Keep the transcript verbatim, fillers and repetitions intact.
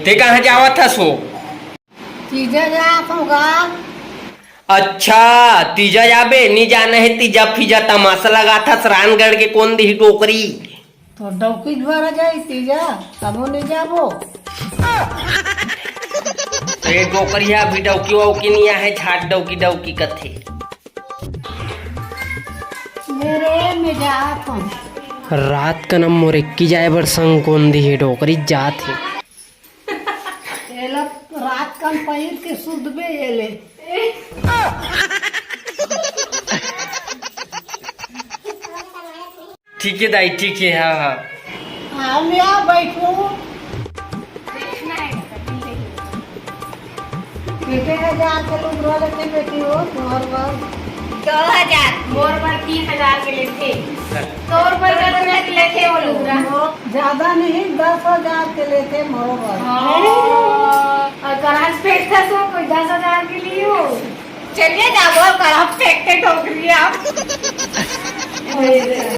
ते कहाँ जावत हस वो? तीजा जात होगा। अच्छा, तीजा जाबे, नी जाना है तीजा फीजा तमाशा लगाथस, रानगढ़ के कोन दिही डोकरी। तो डौकी भरा जाई तीजा, तबो नहीं जाबो। ए डोकरी है, अभी डौकी वौकी नहीं आहे, झाट डौकी डौकी कथे। मेरे में जात हूँ। रात कन मोर एक्की जाए बर संग कोन दिही डोकरी जात हे। एला रात कन पहिर के सुतबे एले। ठीक है दाई, ठीक है, हाँ, हाँ। आओ ले आओ, बैठो। एक एक हजार के लुगरा लेते बेटी हो, तोहर बर। दो हजार, मोर बर तीन हजार के लेते। तोर बर कतना के लेते वो लुगरा? ज्यादा नहीं, दस हजार के लेते मोरो बर। हाँ। और कराज पेट था सो कोई दस हजार के लिए हो। चलिए जाबो, कराज पेट के ठोक रही है आप।